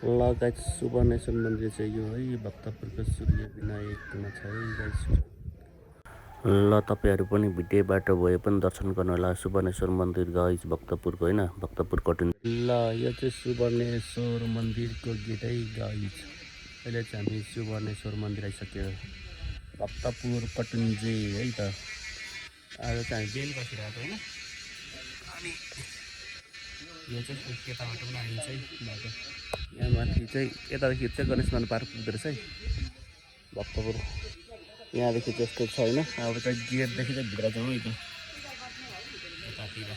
लगायत सुवर्णेश्वर मन्दिर चाहिँ यो है भक्तपुरको सूर्य विनायकमा छ है गाइस। ल तपाईँहरू पनि भिडियो बाटो भए पनि दर्शन गर्नु होला सुवर्णेश्वर मन्दिर गाइस भक्तपुरको होइन भक्तपुर कटुन। ल यो चाहिँ सुवर्णेश्वर मन्दिरको गेट है गाइस। अहिले चाहिँ हामी सुवर्णेश्वर मन्दिर आइसक्यो भक्तपुर कटुन्जे है त। आज चाहिँ हामी बेल बसिरहेको होइन अनि यो चाहिँ यताबाट पनि आइन्छ है बाटो। यहाँ माथि चाहिँ यतादेखि चाहिँ गणेशमान पार्क पुग्दो रहेछ है भक्तपुर। यहाँदेखि त्यस्तो छैन अब चाहिँ गेटदेखि चाहिँ भित्र जाउँ है त। यतातिर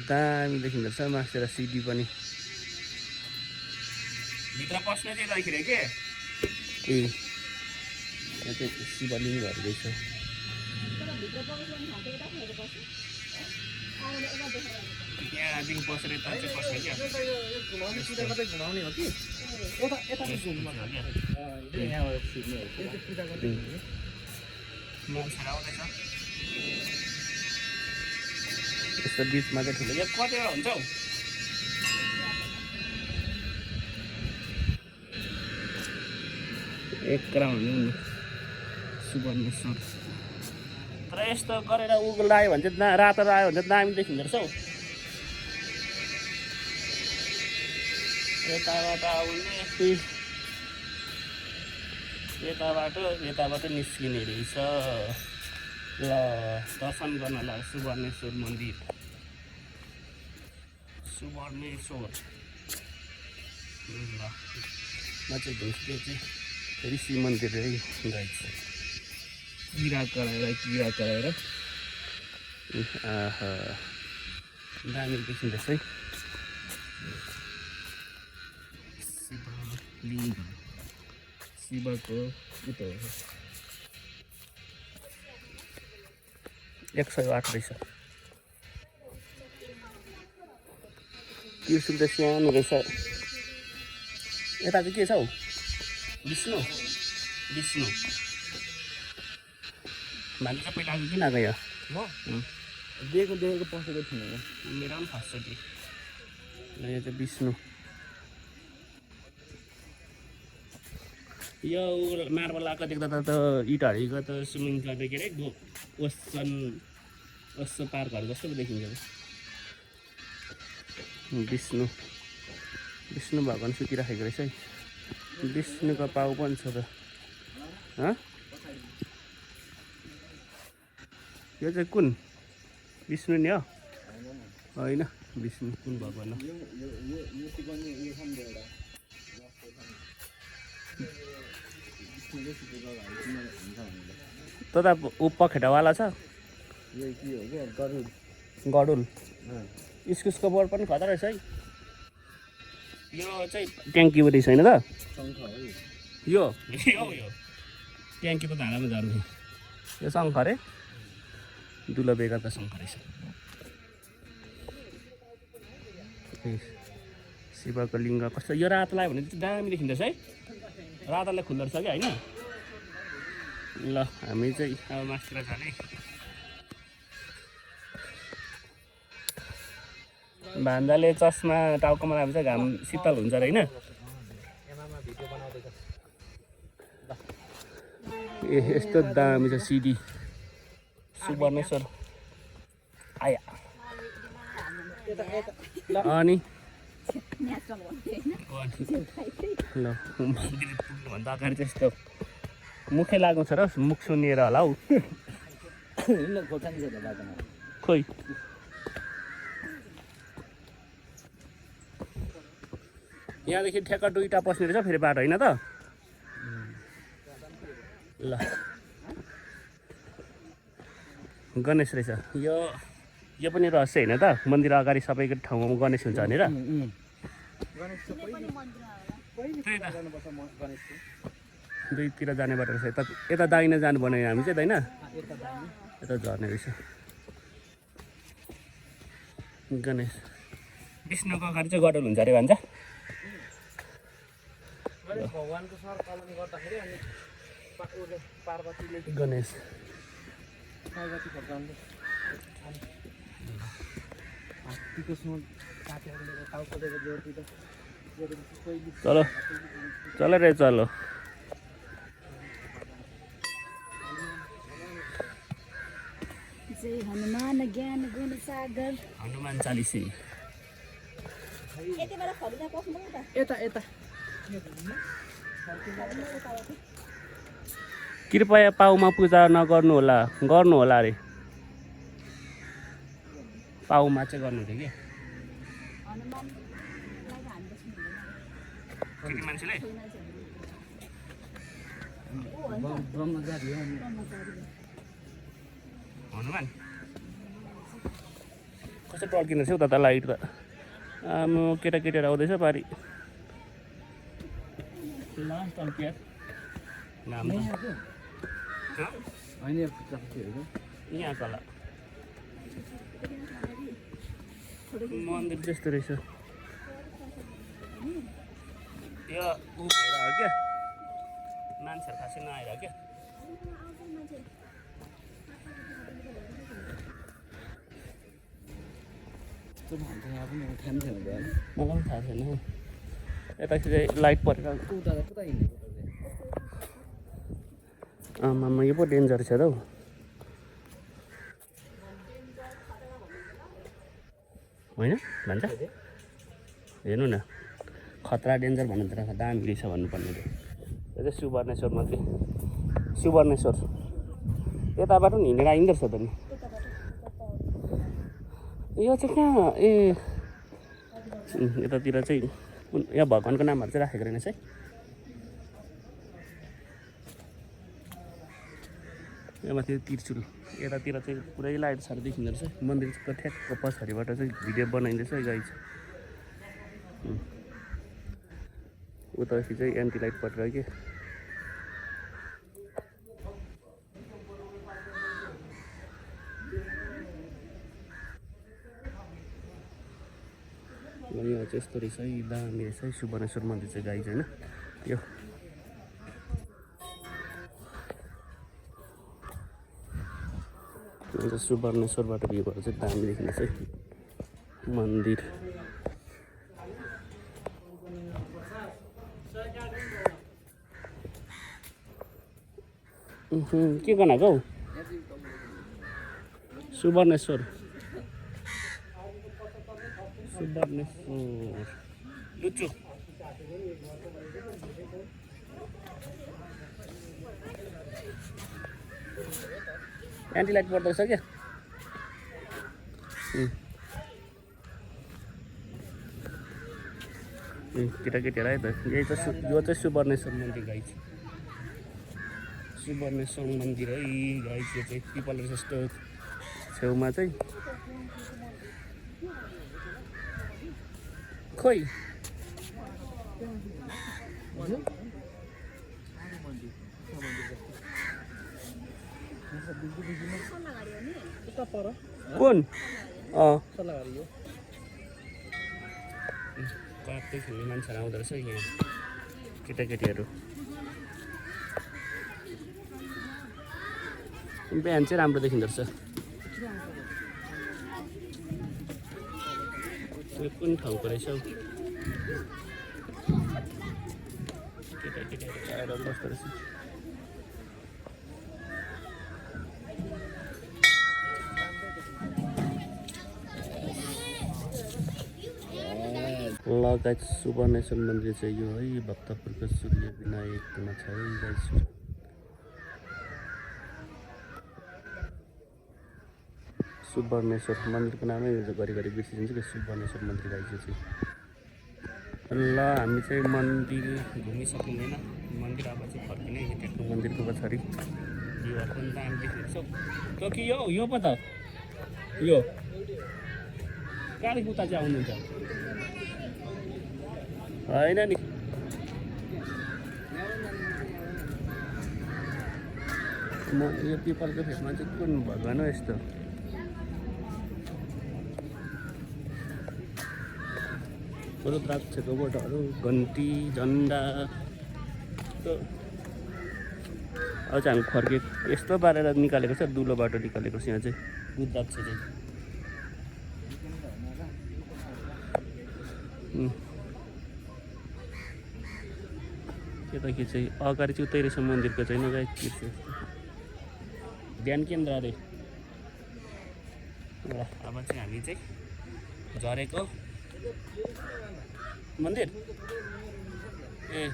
दामी देखिँदो रहेछ मास्तिर सिडी पनि भित्र पस्ने चाहिँ यतातिर के ए यहाँ चाहिँ शिवलिङ्गहरू रहेछ। यहाँदेखि बसेर यता चाहिँ बस्ने क्या घुमाउने हो कि मान्छेहरू आउँदैछ यस्तो बिचमा चाहिँ ठुलो यहाँ कतिवटा हुन्छ हौ। एक राउन्ड सुवर्णेश्वर तर यस्तो गरेर उ लगायो भने चाहिँ रातो लगायो भने चाहिँ दामी देखिँदो रहेछ हौ। यताबाट आउने यताबाट निस्किने रहेछ। ल दर्शन गर्न ल सुवर्णेश्वर मन्दिर सुवर्णेश्वर। ल म चाहिँ घुस्दै चाहिँ ऋषि मन्दिर है गाइस। किरा कराएर आहा दामी देखिँदैछ है। शिवलिङ्ग शिवको उतो 108 रहेछ। त्रिशुल त सानो रहेछ। यता चाहिँ के छ हौ विष्णु भान्जी चाहिँ पहिला आएको किन आएको यहाँ म दिएको पसेको थिएन मेरो पनि फर्स्टचोटि। यहाँ चाहिँ विष्णु यो मार्बल आएको देख्दा त इँटहरूको त स्विमिङ गर्ने के अरे ओसन पार्कहरू जस्तो पो देखिन्छ। विष्णु भगवान सुतिराखेको रहेछ है। विष्णुको पाउ पनि छ त यो चाहिँ कुन विष्णु नि हो होइन विष्णु कुन भगवान हो त ऊ पखेटावाला छ गडुल इस्कुसको बोर्ड पनि खतरा रहेछ है। यो चाहिँ ट्याङ्की रहेछ होइन त यो ट्याङ्की त धारामा झर्ने यो शङ्ख अरे दुलो बेगर त शङ्ख रहेछ। शिवको लिङ्ग कस्तो यो रातो लगायो भने चाहिँ दामी देखिँदैछ है। रातोले खुल्दो रहेछ कि होइन। ल हामी चाहिँ अब मास्तिर जाने भान्जाले चस्मा टाउकोमा लगाएर चाहिँ घाम शीतल हुन्छ अरे होइन। ए यस्तो दामी छ सिडी सुवर्णेश्वर आया अनि ल मन्दिर पुग्नुभन्दा अगाडि चाहिँ यस्तो मुखै लाग्नु छ र मुख सुनिएर होला हौ खोइ। यहाँदेखि ठ्याक्क दुईवटा पस्ने रहेछ फेरि बाटो होइन त। ल गणेश रहेछ यो पनि रहस्य होइन त मन्दिर अगाडि सबैको ठाउँमा गणेश हुन्छ भनेर। दुईतिर जाने बाटो रहेछ यता दाहिने जानु बनायो हामी चाहिँ होइन यता झर्ने रहेछ। गणेश विष्णुको अगाडि चाहिँ गडुल हुन्छ अरे भन्छ भगवानको सरकलन गर्दाखेरि अनि पार्वतीले गणेश पार्वती भगवानले हात्तीको सोच काटेर टाउको दिएको जोड्दै चलो चलो रे चलो जय हनुमान ज्ञान गुण सागर हनुमान चालिसी यति बेला खरिदा पस्नु त यता यता कृपया पाउमा पूजा नगर्नु होला गर्नु होला अरे पाउमा चाहिँ गर्नु थियो कि हनुमान मान्छेले ब्रह्मचारी हो हनुमान कस्तो टर्किनु छ हौ त लाइट त आमा केटाकेटीहरू आउँदैछ पारि ल टर्किया नाम होइन यहाँ कला मन्दिर जस्तो रहेछ यो ऊ भएर हो क्या मान्छेहरू खासै नआएर क्या यहाँ पनि उठान थियो मलाई पनि थाहा छैन हौ यता चाहिँ लाइट परेर उता पुरा हिँडेको आमामा यो पो डेन्जर छ त हौ होइन भन्छ हेर्नु न खतरा डेन्जर भन्नु त दामी रहेछ भन्नुपर्ने त्यो चाहिँ सुवर्णेश्वर मन्दिर सुवर्णेश्वर यताबाट पनि हिँडेर आइँदो रहेछ त नि यो चाहिँ कहाँ ए यतातिर चाहिँ यहाँ भगवान्को नामहरू चाहिँ राखेको रहेनछ है यहाँ माथि त्रिशुल यतातिर चाहिँ पुरै लाइट साह्रो देखिँदो रहेछ मन्दिरको ठ्याक्क पछाडिबाट चाहिँ भिडियो बनाइँदैछ गाइस उतादेखि चाहिँ एन्टी लाइट परेर के यहाँ चाहिँ यस्तो रहेछ है दामी रहेछ है सुवर्णेश्वर मन्दिर चाहिँ गाइस होइन यो सुवर्णेश्वरबाट भ्यू भएर चाहिँ दामी देखिन्छ है मन्दिर के बनाएको हौ सुवर्णेश्वर सुवर्णेश्वर लुच्चु एन्टी लाइट पर्दैछ क्या केटाकेटीहरू आयो त यही चाहिँ यो चाहिँ सुवर्णेश्वर मन्दिर गाइस सुवर्णेश्वर मन्दिर है गाइस यो चाहिँ पिपल जस्तो छेउमा चाहिँ खोइ कुन कार्तिक खेल्ने मान्छेहरू आउँदो रहेछ यहाँ केटाकेटीहरू बिहान चाहिँ राम्रो देखिँदो रहेछ त्यो कुन ठाउँको रहेछ हौ केटाकेटीहरू आएर बस्दो रहेछ लगायत सुवर्णेश्वर मन्दिर चाहिँ यो है भक्तपुरको सूर्य विनायकमा छ है गाइस सुवर्णेश्वर मन्दिरको नामै घरिघरि बिर्सिन्छ कि सुवर्णेश्वर मन्दिर गाइस चाहिँ ल हामी चाहिँ मन्दिर घुमिसक्नु होइन मन्दिर अब चाहिँ फर्किने त्यहाँको मन्दिरको पछाडि योहरू पनि दामी देखिन्छ त्यो कि यो पो त यो कहाँदेखि उता चाहिँ आउनुहुन्छ होइन नि म यो पिपलको फेदमा चाहिँ कुन भगवान हो यस्तो रुद्राक्षको बोटहरू घन्टी झन्डा अब चाहिँ हामी फर्के यस्तो पारेर निकालेको छ दुलो बाटो निकालेको छ यहाँ चाहिँ रुद्राक्ष चाहिँ यता चाहिँ अगाडि चाहिँ उतै रहेछ मन्दिरको चाहिँ गाइस के छ ध्यान केन्द्र अरे ल अब चाहिँ हामी चाहिँ झरेको मन्दिर ए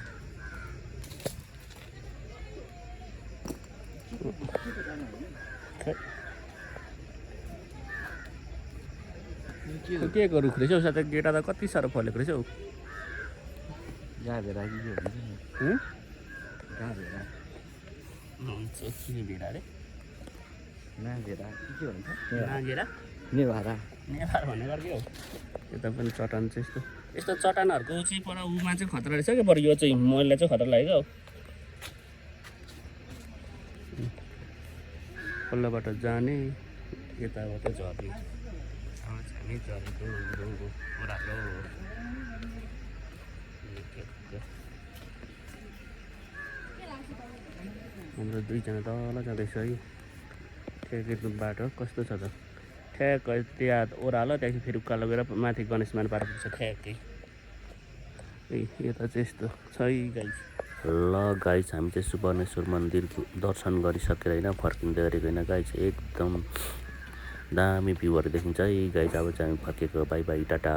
के रुख रहेछ हौ साथै गेटा त कति साह्रो फलेको रहेछ हौ गाभेर कि के भन्छ गाभेर हुन्छ के भेडा अरे नाभेरा के भन्छ नागेरा नेभारा नेवार भन्ने गर्यो हौ यता पनि चट्टान चाहिँ यस्तो यस्तो चट्टानहरूको चाहिँ पर उमा चाहिँ खतरा रहेछ क्या बरु यो चाहिँ मैले चाहिँ खतरा लाग्यो हौ पल्लोबाट जाने यताबाट झर्ने हामी झरेको ओह्रालो हाम्रो दुईजना तल जाँदैछ है ठ्याकेको बाटो कस्तो छ त ठ्याक्क त्यहाँ ओह्रालो त्यहाँदेखि फेरि उकालो गएर माथि गणेश मान पार्क पुग्छ ठ्याक्कै यता चाहिँ यस्तो छ है गाइस ल गाइस हामी चाहिँ सुवर्णेश्वर मन्दिरको दर्शन गरिसकेर होइन फर्किँदै गरेको होइन गाइस एकदम दामी भ्यूहरू देखिन्छ है गाइस अब चाहिँ हामी फर्केको बाई बाई टाटा